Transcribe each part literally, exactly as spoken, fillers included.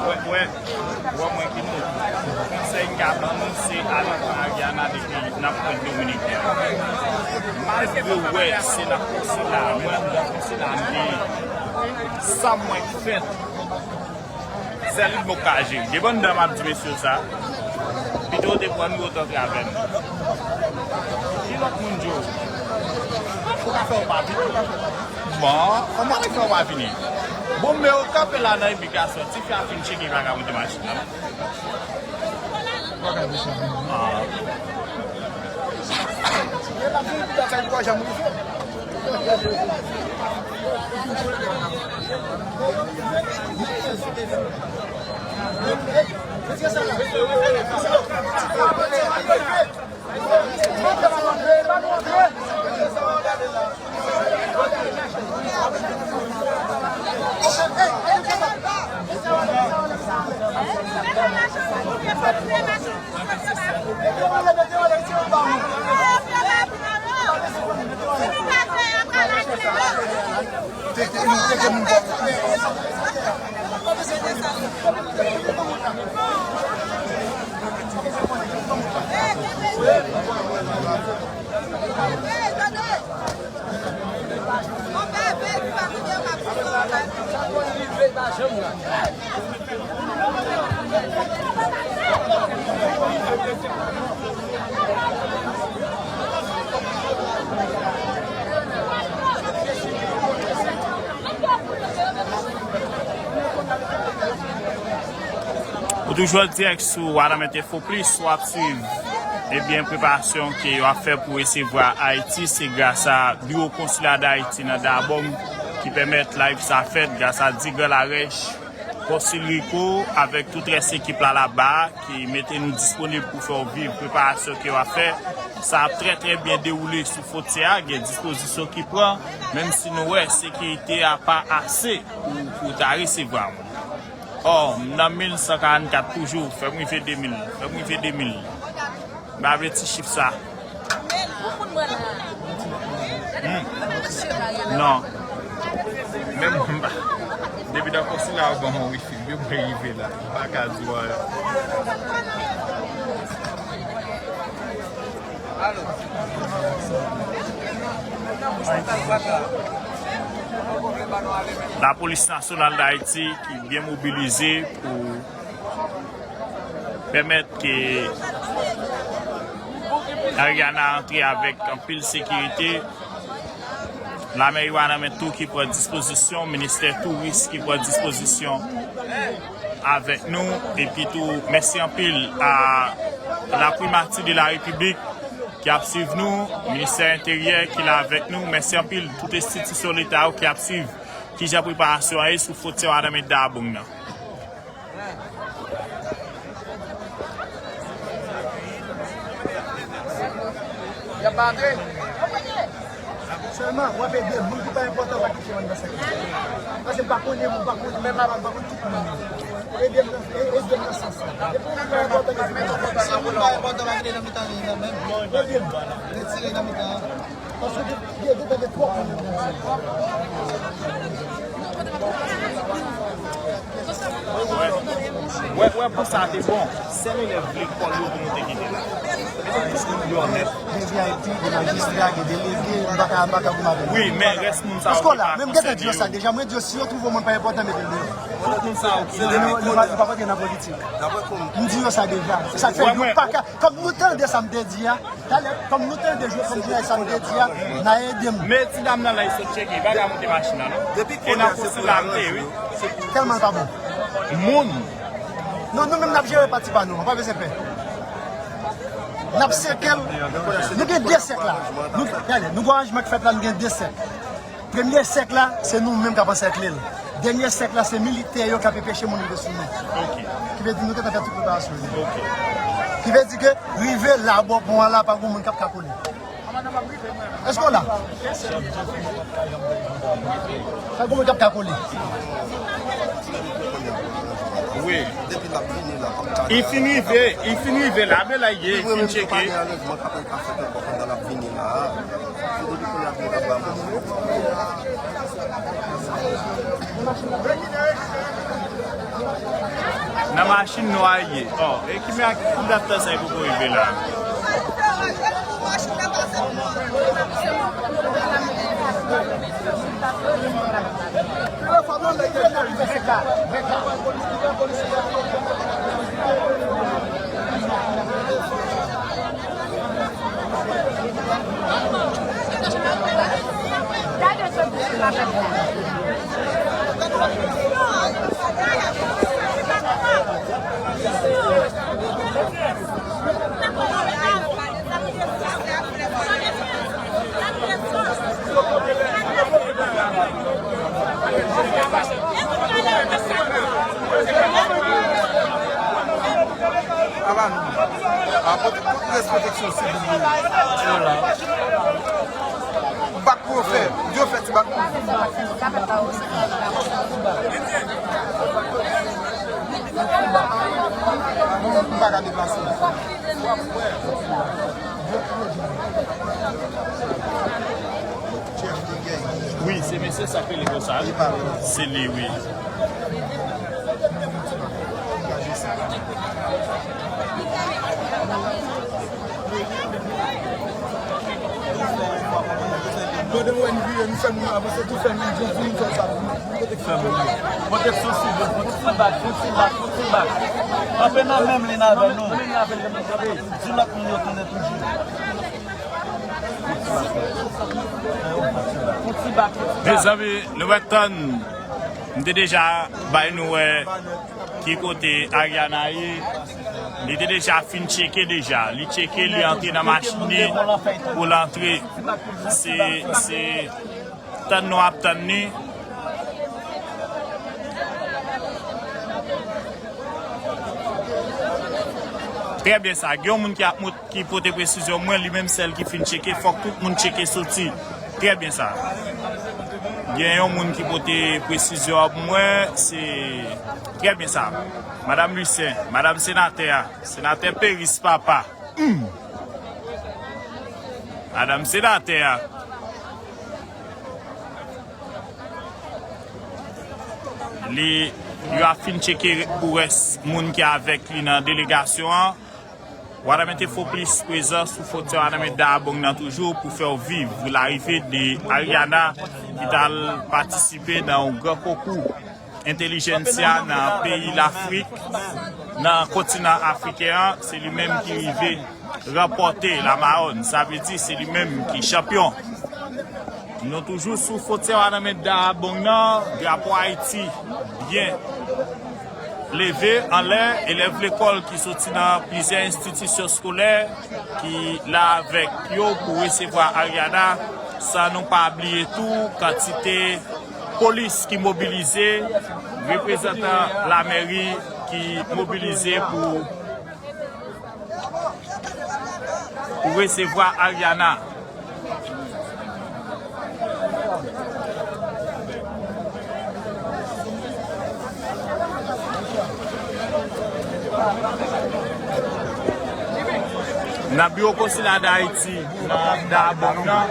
Wè, wè, wè mwen ki nou. Konsèy m ka ban nou, se al antre Ariana depi n ap pran Dominiken. Malgre w wè se nan konsila, mwen anndan konsila, m gen sa mwen k fèt. Sèl li m poko ka jere. Gen bann dam ap di mesye sa, pito w te pran nou yo t antre avè m. Ki lòt moun di w? Ou ka fè w pa vini. Bon, kòman li fè w pa vini? Bon, men ou kanpe la nan imigrasyon, ti fi a fin tcheke, li pa ka monte machin nan. Ah. Ou toujou an dirèk sou Wanament Info Plus, w ap swiv, ebyen, preparasyon ke yo ap fè pou resevwa Ayiti. Se gras a Biwo Konsila d Ayiti nan Dabong ki pèmèt live sa fèt, gras a Digan Larèch, Konsil Rico avèk tout rès ekip la laba ki mete nou disponib pou fè w viv preparasyon ke yo ap fè. Sa ap trè, trè byen dewoule sou fwontyè a. Gen dispozisyon ki pran, menm si nou wè sekirite a pa ase pou, pou ta resevwa moun. Ò, m nan mil san karannkat toujou, fè m rive de mil, fè m rive de mil. M pa vle ti chif sa. Hmm. Non. Menm m pa. Depi nan konsila yo ban m yon wifi, depi mwen rive la, m pa ka di w anyen. Lapolis Nasyonal d Ayiti ki byen mobilize pou pèmèt ke Ariana antre avèk anpil sekirite. Lamèri Wanament tou ki pran dispozisyon, ministè touris ki pran dispozisyon avèk nou, epi tou mèsi anpil a la Primati de la Repiblik ki ap swiv nou, ministè enteryè ki la avèk nou, mèsi anpil tout enstitisyon leta yo ki ap swiv kijan preparasyon an ye sou fwontyè Wanament Dabong nan. Y ap antre. Sèlman, w ap ede moun ki pa enpòtan pa kite w anndan sèk la. Paske m pa konnen, m pa konnen, menm avan, m pa konn tout moun. Ede m nan, e- ede m nan sans sa. Depi moun pa enpòtan, kite m anndan. Si moun pa enpòtan, pa kite nan mitan li nan menm. Ede m. Retire nan mitan an. Paske gen, gen, gen, gen twòp moun nan. Wè, wè, wè, pou sa te bon. Sèl elèv lekòl yo pou nou te kite la. Yo nèt. Gen V I P, gen majistra, gen delege, m pa ka, m pa ka pou m avè l. Wi, men rès moun sa yo. Paske la, men m gentan di yo sa deja, mwen di yo, si yo twouve yon moun pa enpòtan, mete l deyò. Tout moun sa yo ki la. Nou, nou pa, nou pa antre nan politik. M di yo sa deja. Se sa k fè yo pa ka, kòm nou tande sa m te di a, Talè, kòm nou tande jou, kòm jounal sa m te di a, n a ede m. Men ti dam nan la, li sot tcheke, li pa ka monte machin nan, non. Depi kounye a, se pou la mete, wi. Tèlman l pa bon. Moun. Non, nou menm n ap jere pati pa nou, pa bezwen pè. N ap seke l. Nou gen de sèk la. Nou, gade, nou gen aranjman k fèt la, nou gen de sèk. Premye sèk la, se nou menm k ap ansèkle l. Dènye sèk la, se militè yo k ap enpeche moun rive sou nou. Ok. Ki vle di nou gentan fè tout preparasyon yo. Ok. Ki vle di ke rive la bò pon an la, pa gen moun k ap ka kole. Èske w la? Sa gwo moun k ap ka kole. Wi. Li fin rive, li fin rive la, men la ye, li fin tcheke. Nan machin nwa ye. Oh, e ki men ak kondatè sa e poko rive la. Aba nou. A, pote, pote rès pwoteksyon sivil yo. Yo la. Bak pou yo fè. Yo fè ti bak pou yo. M pa ka deplase. Wi, se mesye sa k rele konsa, wi. Se li, wi. Pandan w wè n vire, nou fè moun avanse, tou fè moun di, di nou fè sa. Pwoteksyon sivil, pran ti bak, pran ti bak, pran ti bak. Kanpe nan menm liy avè nou. Di lòt moun yo tounen toujou. Mezanmi, nou mèt tann. M te deja bay nou wè ki kote Ariana ye. Li te deja fin tcheke deja. Li tcheke, li antre nan machin li pou l antre. Se, se tann nou ap tann li. Trè byen sa. Gen yon moun ki ap mont, ki pote presizyon mwen, li menm sèl ki fin tcheke, fòk tout moun tcheke soti. Trè byen sa. Gen yon moun ki pote presizyon an pou mwen, se trè byen sa. Madanm Lucien, madanm senatè a, senatè Peris papa. Hmm. Madanm senatè a. Li, yo ap fin tcheke pou rès moun ki avèk li nan delegasyon an. Wanament Info Plus prezan sou fwontyè Wanament Dahab nan toujou pou fè w viv larive de Ariana ki t al patisipe nan yon gran konkou entèlijensya nan peyi Lafrik, nan kontinan afriken an. Se li menm ki rive ranpòte lamawòn. Sa vle di se li menm ki chanpyon. Nou toujou sou fwontyè Wanament Dahab nan, drapo Ayiti byen leve anlè, elèv lekòl ki soti nan plizyè enstitisyon eskolè ki la avèk yo pou resevwa Ariana, san nou pa bliye tou kantite polis ki mobilize, reprezantan lamèri ki mobilize pou, pou resevwa Ariana. Nan biwo konsila Dayiti, nan Dahab nan,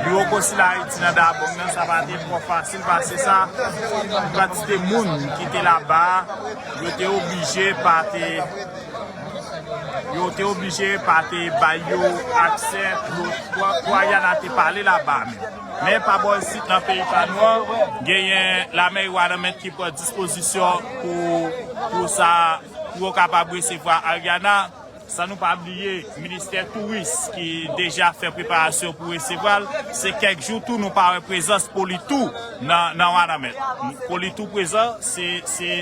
biwo konsila Ayiti nan Dahab nan, sa pa te twò fasil pase sa. Kantite moun ki te laba, yo te oblije pa te, yo te oblije pa te bay yo aksè pou, pou, pou Ariana te pale laba menm. Men pa bò isit nan peyi pa nou an, genyen lamèri Wanament ki pran dispozisyon pou, pou sa, pou yo kapab resevwa Ariana. San nou pa bliye ministè touris ki deja fè preparasyon pou resevwa l. Se kèk jou tou nou pa wè prezans Politou nan, nan Wanament. Politou prezan, se, se,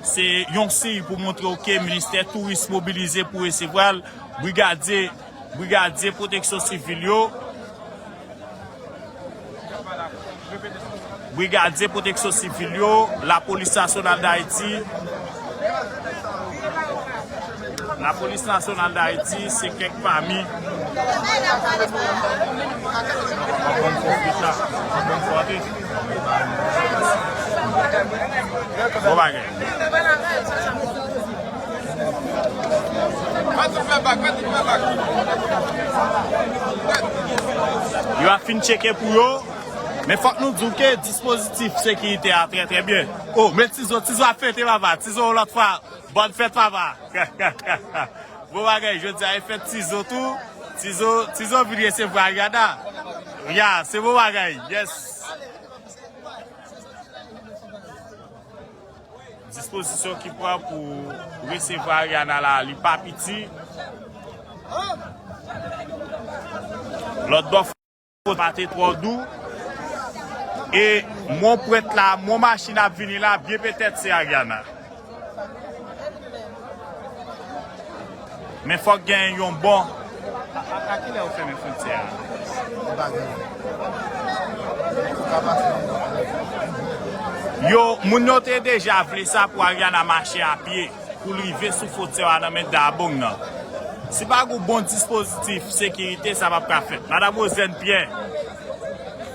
se yon siy pou montre w ke ministè touris mobilize pou resevwa l. Brigadye, brigadye pwoteksyon sivil yo, brigadye pwoteksyon sivil yo, Lapolis Nasyonal Dayiti. Lapolis Nasyonal d Ayiti se kèk pami. Bon bagay. Yo ap fin tcheke pou yo. Men fòk nou di w ke dispozitif sekirite a trè, trè byen. O, men Tizo, Tizo ap fete, papa. Tizo, yon lòt fwa, bòn fèt, papa. Bon bagay, jodi a e fèt Tizo tou. Tizo, Tizo vin resevwa Ariana. Ya, se bon bagay, yes. Dispozisyon ki pran pou resevwa Ariana la, li pa piti. Lòt bò, fòt pa te twò dou. E mon pwent la, mon machin ap vini la, byen petèt se Ariana. Men fòk gen yon bon. A, a, a kilè yo fèmen fwontyè a? Yo pa gen. Yo ka pase nan. Yo, moun yo te deja vle sa pou Ariana mache a pye, pou l rive sou fwontyè a nan men Dabong nan. Si pa gen bon dispozitif sekirite, sa p ap ka fèt. Madanm Roselèn Pyè,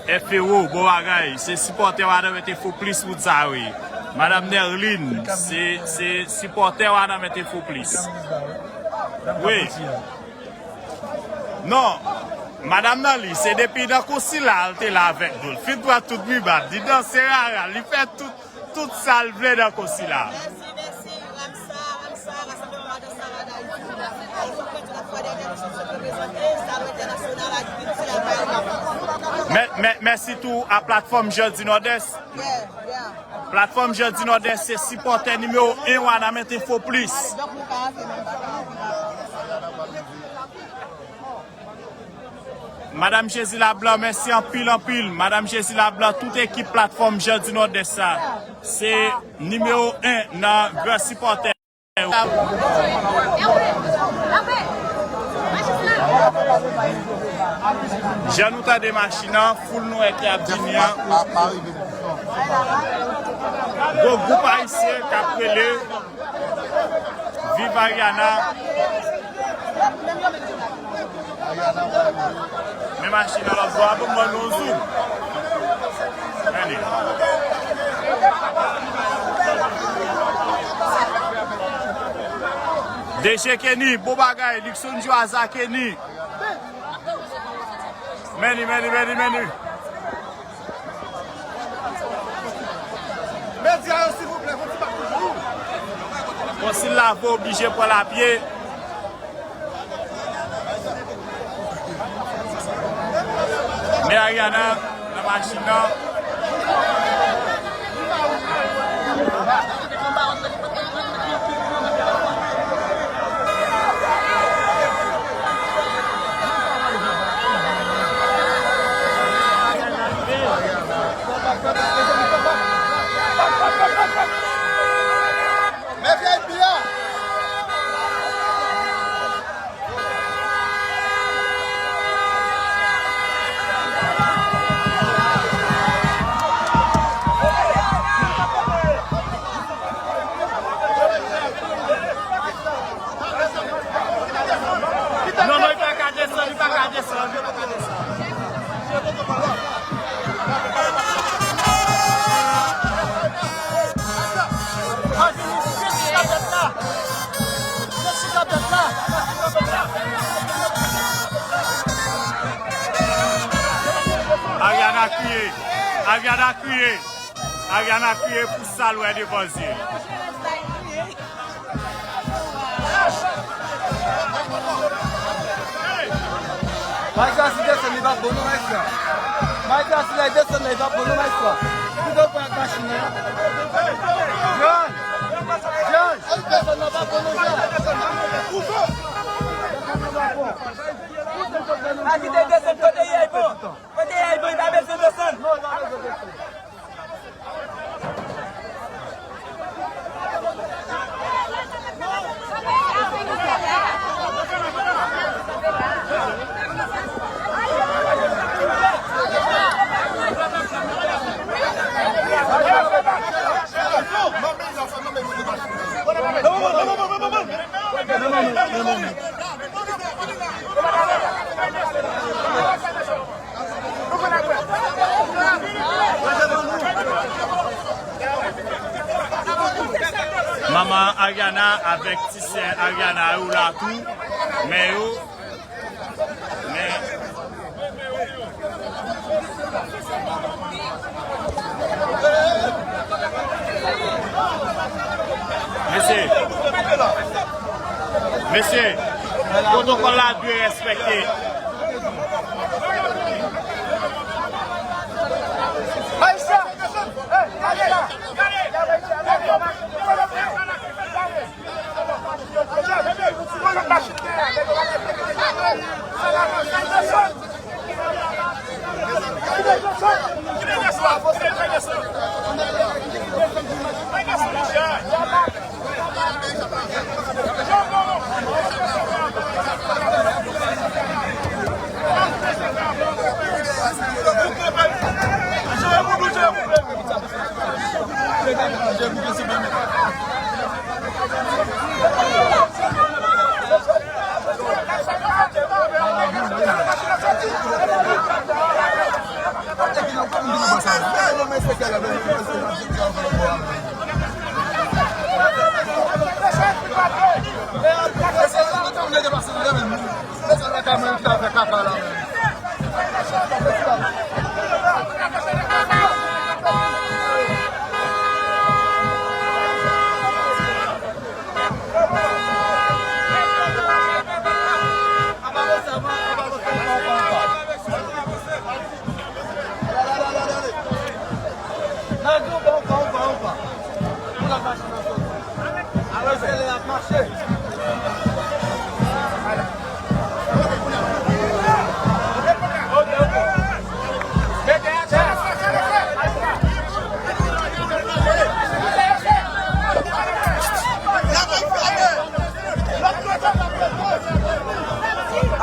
F E O, bon bagay. Se sipòtè Wanament Info Plis moun sa yo ye. Madanm Nerline, se, se sipòtè Wanament Info Plis. Wi. Non. Madanm nan li, se depi nan konsila l te la avèk nou. L fin pran tout bibad. Li danse rara, li fè tout, tout sa l vle nan konsila. Mèsi, mèsi, Ramsa, Ramsa, Rassemblement de Sarah d'Haïti. Ayiti, tout lòt fwa dènye nou sot reprezante, Salon Entènasyonal Agrikilti a Payman. Mè-, mè-, mèsi tou a Platfòm Jèn di Nòdès. Yeah, yeah. Platfòm Jèn di Nòdès se sipòtè nimewo en Wanament Info Plis. Donk nou ka antre menm bagay. Madanm Jezi Lablan, mèsi anpil, anpil. Madanm Jezi Lablan, tout ekip Platfòm Jèn di Nòdès sa. Se nimewo en nan gran sipòtè. Jan nou tande machin nan, foul nou wè ki ap vini an. Gwo gwoup ayisyen k ap rele. Viv Ariana. Men machin nan lòt bò a, bon, ban nou yon zoom. Men li. D J Kenny, bon bagay, Luckson Joaza Kenny. Men li, men li, men li, men li. Medya yo, silvouplè, fè ti bak toujou. Konsil la, fò oblije pran lapye. Men Ariana nan machin nan. Non, non, li pa ka desann, li pa ka desann, li pa ka desann. Ariana kriye. Ariana kriye. Ariana kriye pou sa l wè devan zye l. Maestro, si desann, li pa bon non, maestro. Maestro, si lè desann, li pa bon non, maestro. Ki do pran ak machin nan? John! John! Desann nan pa bon non, John! Pa kite desann kote y ay bon. Kote y ay bon, li pa bezwen desann. Manman Ariana avèk ti sè Ariana yo la tou. Men yo, men Mesye, mesye, pwotokòl la dwe respekte.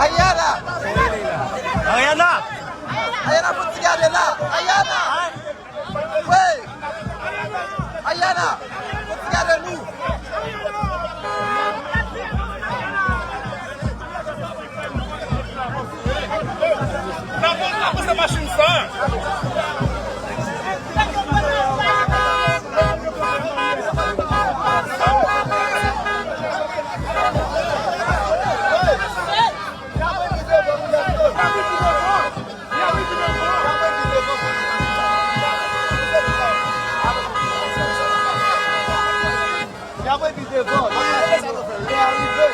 Ariana! Ariana! Ariana, fò ti gade la! Ariana! Wi! Ariana, fò ti gade nou! N ap, n ap pase machin sa. Y ap epi devan, lè a rive.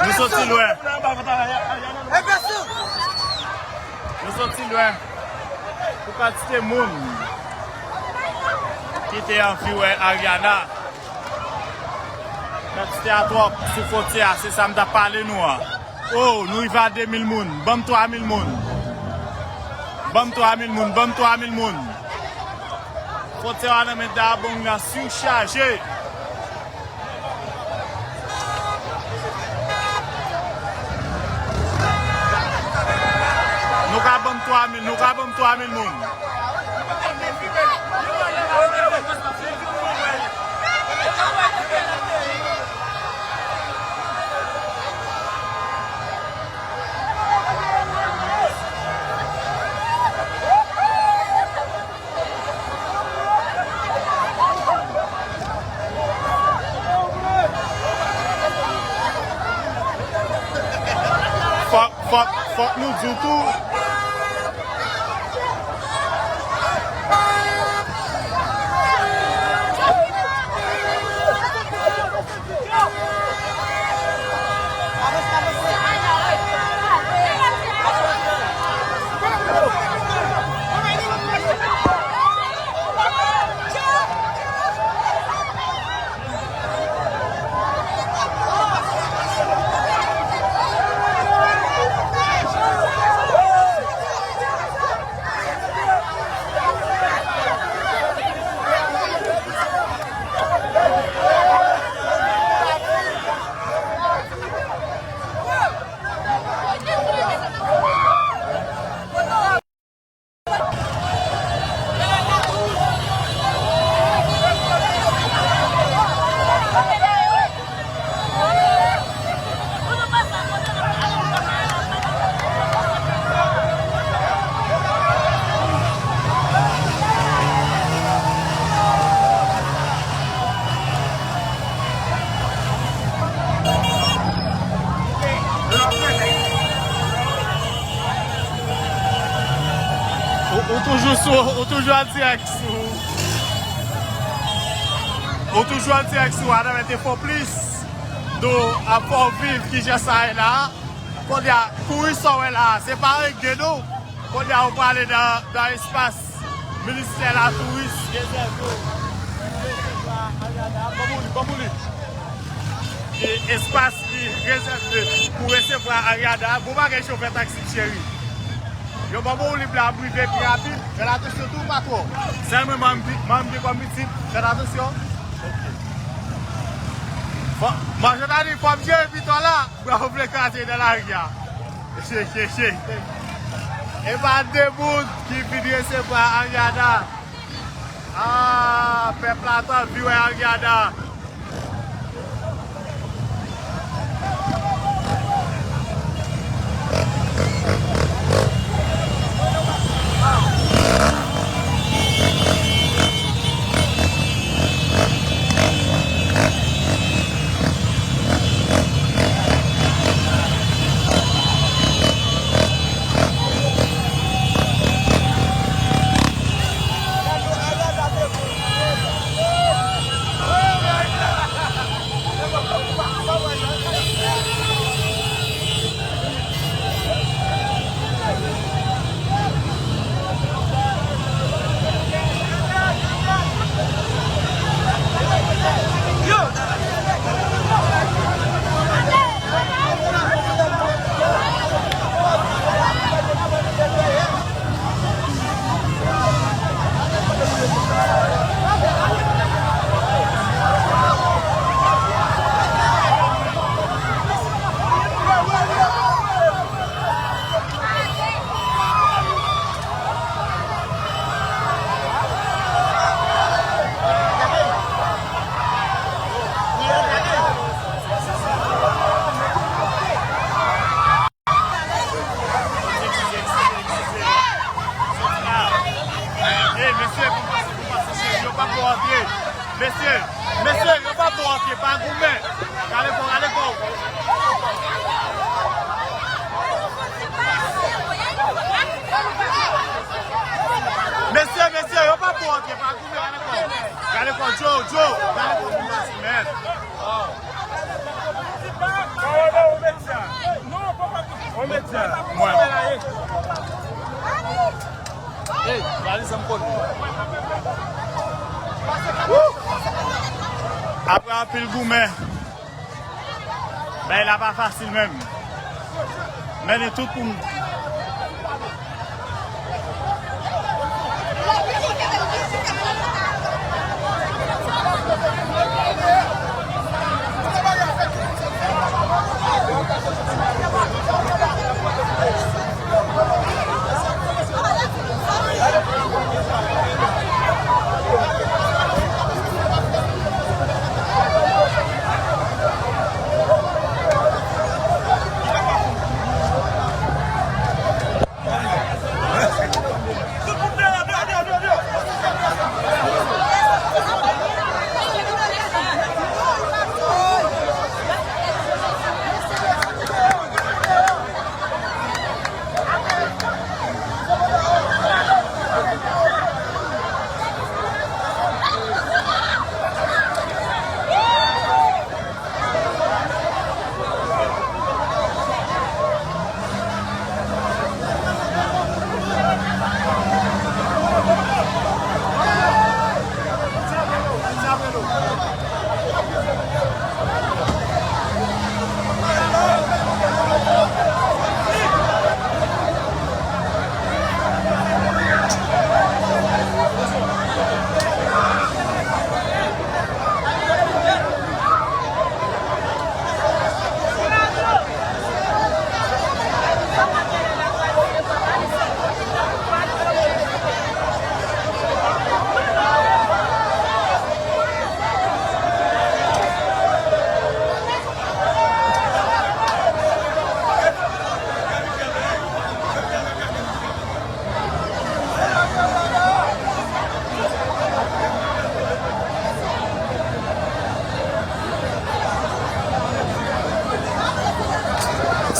Nou soti lwen. Nou soti lwen. Pou kantite moun ki te anvi wè Ariana. Kantite a twòp sou fwontyè a, se sa m t ap pale nou an. O, nou rive a de mil moun. Ban m twa mil moun. Ban m twa mil moun. Ban m twa mil moun. Fwontyè a nan men Dabong nan sichaje. Nou ka ban m twa mil, nou ka ban m twa mil moun. Fòk, fòk, fòk nou di w tou. Ou, ou toujou sou, ou toujou an dirèk sou, ou toujou an dirèk sou Adamè T Fò Plis. Nou ap fè w viv kijan sa ye la. Kounye a, touris sa w wè la, se pa renge non. Kounye a, ou prale nan, nan espas ministè la touris rezève pou resevwa Ariana. Ban m ou li, ban m ou li. E espas ki rezève pou resevwa Ariana. Bon bagay, chofè taksi m cheri. Yo ban m ou li la, m rive pi rapid. Fè atansyon tou, patwon. Sèl mwen, manm gen kòm pitit. Fè atansyon. Ok. Bon, manje ta di, fò m jere pito la. Bwa ou vle kraze nan lari a. Che, che, che. E pa de moun ki vin resevwa Ariana. Ah, pèp la t anvi wè Ariana. Apre anpil goumen, bagay la pa fasil menm. Men li tout pou m.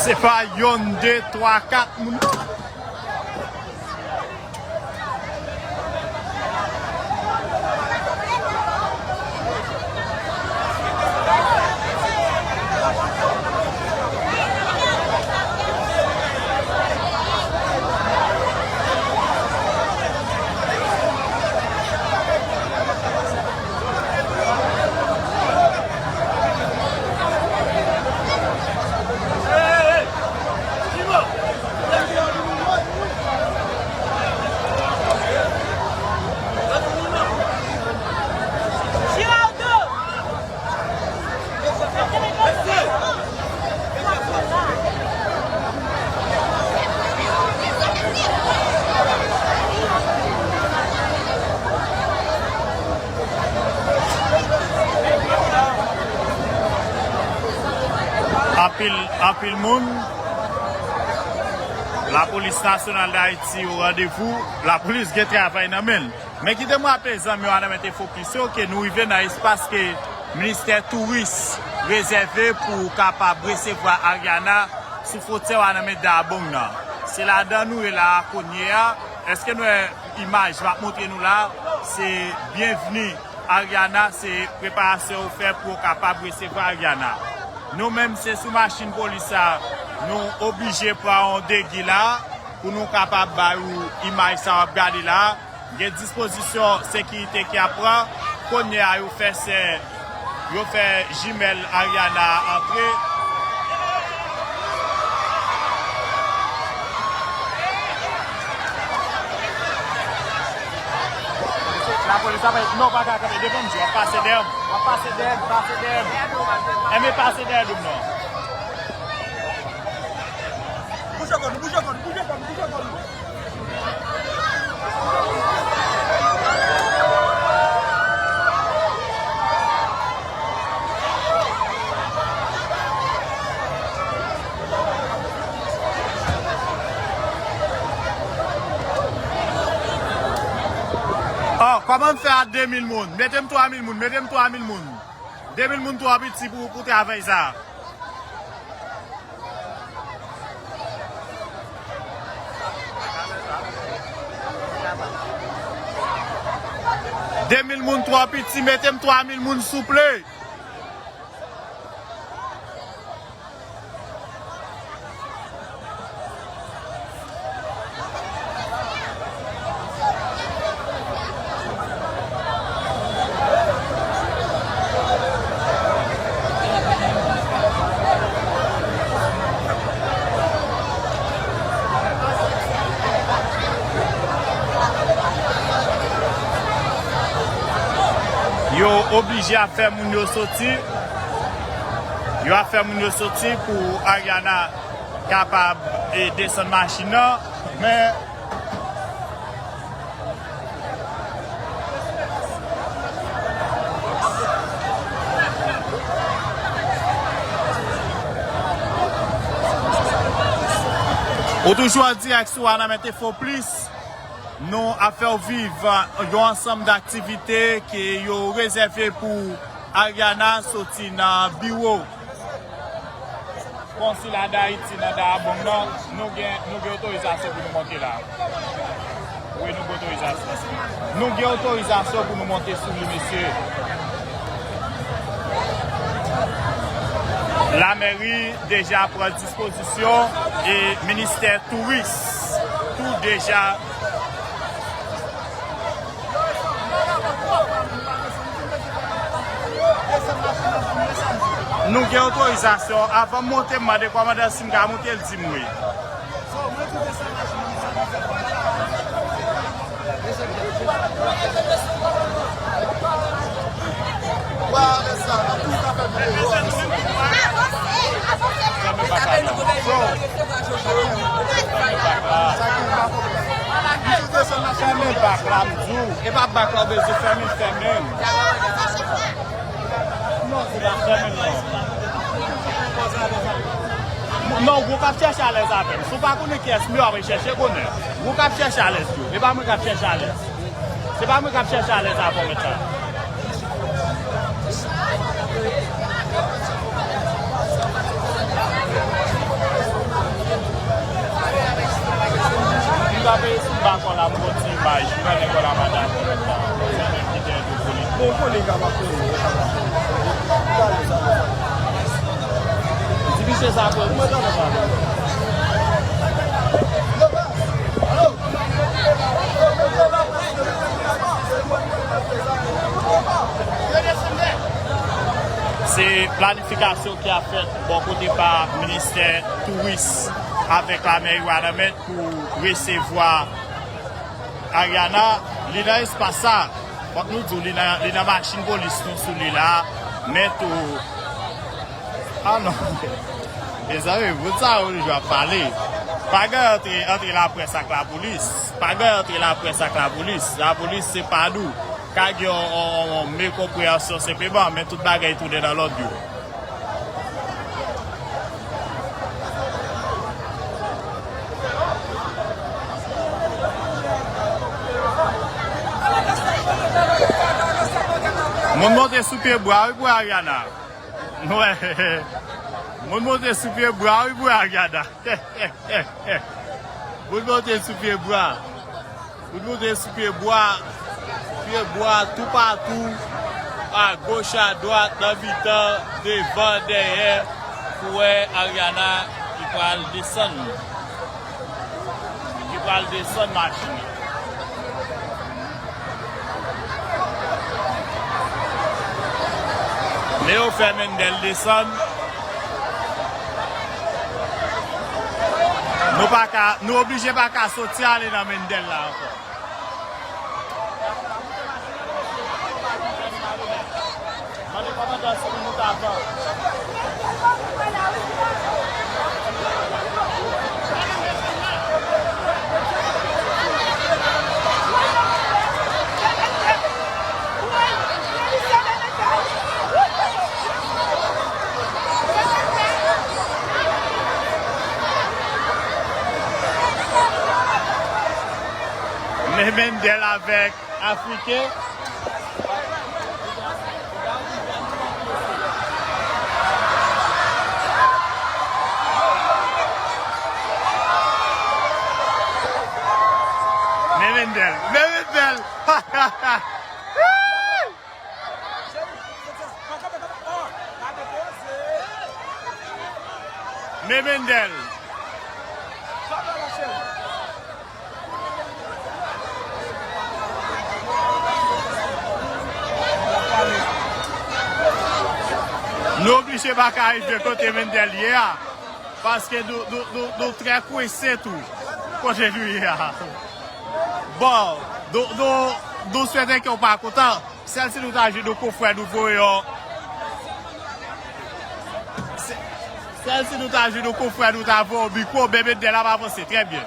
Se pa yonn, de, twa, kat moun. Anpil, anpil moun. Lapolis Nasyonal d Ayiti o randevou. Lapolis gen travay nan men l. Men kite m raple zanmi yo a nan mete fokis yo ke nou rive nan espas ke ministè touris rezève pou kapab resevwa Ariana sou fwontyè a nan men Dabong nan. Se ladan nou ye la a kounye a. Èske nou wè imaj m ap montre nou la? Se byenvni Ariana, se preparasyon yo fè pou yo kapab resevwa Ariana. Nou menm, se sou machin polis sa, nou oblije pran yon degi la pou nou kapab bay ou imaj sa w ap gade la. Gen dispozisyon sekirite ki ap pran. Kounye a, yo fè sè, yo fè jimèl Ariana antre. Lapolis ap, non, pa ka kanpe devan m, w ap pase dèyè m, w ap pase dèyè m, pase dèyè m. Enben pase dèyè do m non. Bouje kò nou, bouje kò nou, bouje kò nou, bouje kò nou. Oh, kòman m fè a de mil moun? Mete m twa mil moun, mete m twa mil moun. De mil moun twò piti pou, pou travay sa. De mil moun twò piti, mete m twa mil moun souple. Yo oblije ap fè moun yo soti. Yo ap fè moun yo soti pou Ariana kapab, e, desann machin nan. Men, ou toujou an dirèk sou Wanament Info Plis. Nou ap fè w viv, euh, yon ansanm d aktivite ke yo rezève pou Ariana soti nan biwo konsila Dayiti nan Dayabong nan. Nou gen, nou gen otorizasyon pou nou monte la. Wi, nou gen otorizasyon. Nou gen otorizasyon pou nou monte sou li, mesye. Lamèri deja pran dispozisyon e ministè touris tou deja. Nou gen otorizasyon. Avan m monte, m mande kòmandan si m ka monte, l di m wi. Fèmen bak la, m di w. E pa bak la w bezwen fèmen, fèmen. Non, se pa fèmen, non. Non, ou k ap chèche alèz avè m. Si w pa konnen kiyès m ye, w ap chèche konnen. Ou k ap chèche alèz tou. E pa mwen k ap chèche alèz. Se pa mwen k ap chèche alèz avè w, mèt la. M t ap sou bakò la, m gon ti imaj. M konnen kò la pa dakò, mèt la. Se menm ki te Bon, konnen ka pa konnen. Di misye sa pou mwen, talè sa. Se planifikasyon ki ap fèt bò kote pa ministè touris avèk lamèri Wanament pou resevwa Ariana, li nan espas sa. Fòk nou di w, li nan, li nan machin polis nou sou li la. Men tou. Ah non. Mezanmi, moun sa yo toujou ap pale. Pa gen antre, antre laprès ak lapolis. Pa gen antre laprès ak lapolis. Lapolis se pa nou. Ka gen yon, yon, yon, yon mekonpreyansyon senpleman, men tout bagay tounen nan lòd yo. Moun monte sou pye bwa wi pou Ariana. Moun monte sou pye bwa wi pou Ariana. Moun monte sou pye bwa. Pou nou te sou pye bwa, pye bwa toupatou, agoch, adwat, nan mitan, devan, dèyè, pou wè Ariana ki pral desann, ki pral desann machin. Men yo fè Mendel desann. Nou pa ka, nou oblije pa ka soti ale nan Mendel la ankò. Mande kòmandan si nou ta pran. Men Mendel avèk Afriken. Men Mendel, men Mendel. Men Mendel. Nou oblije pa ka rive kote Mendel ye a, paske nou, nou, nou, nou trè kwense tou kote nou ye a. Bon, nou, nou, nou swete ke w pa kontan. Sèl si nou ta jwenn yon konfrè nou voye yon. Sè-, sèl si nou ta jwenn yon konfrè nou ta voye yon mikwo, men Mendel ap avanse trè byen.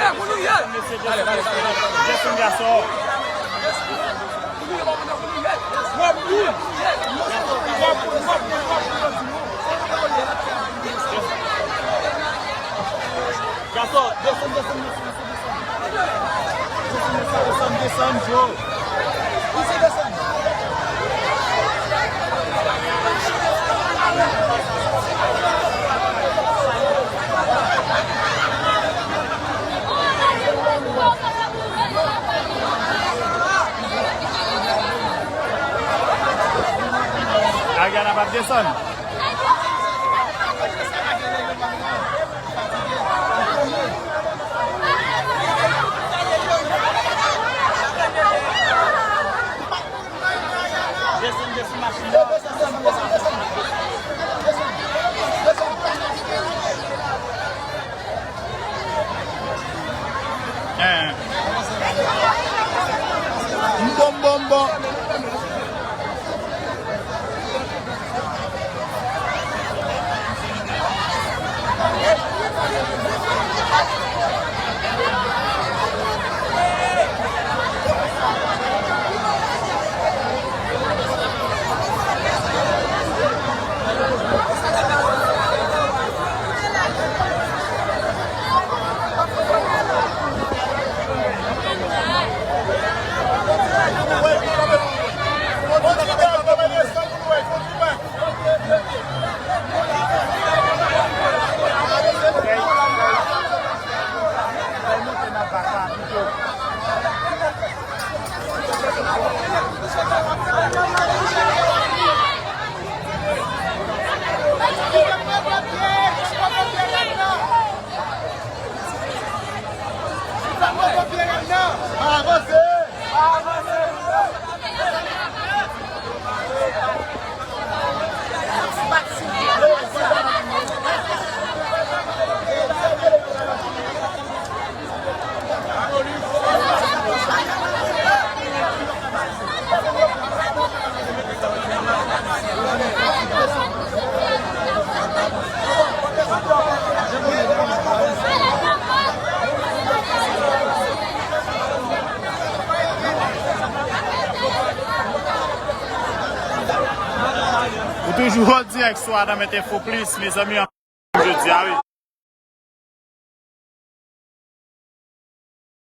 Desann, desann, desann, desann, desann, gason. Gason, desann, desann, desann, desann, desann. Desann, desann, desann, desann, Joe. Ariana p ap desann. Hein. Mbon, mbon, mbon. Ou toujou an dirèk sou Adam Info Plus, mezanmi, jodi a, wi.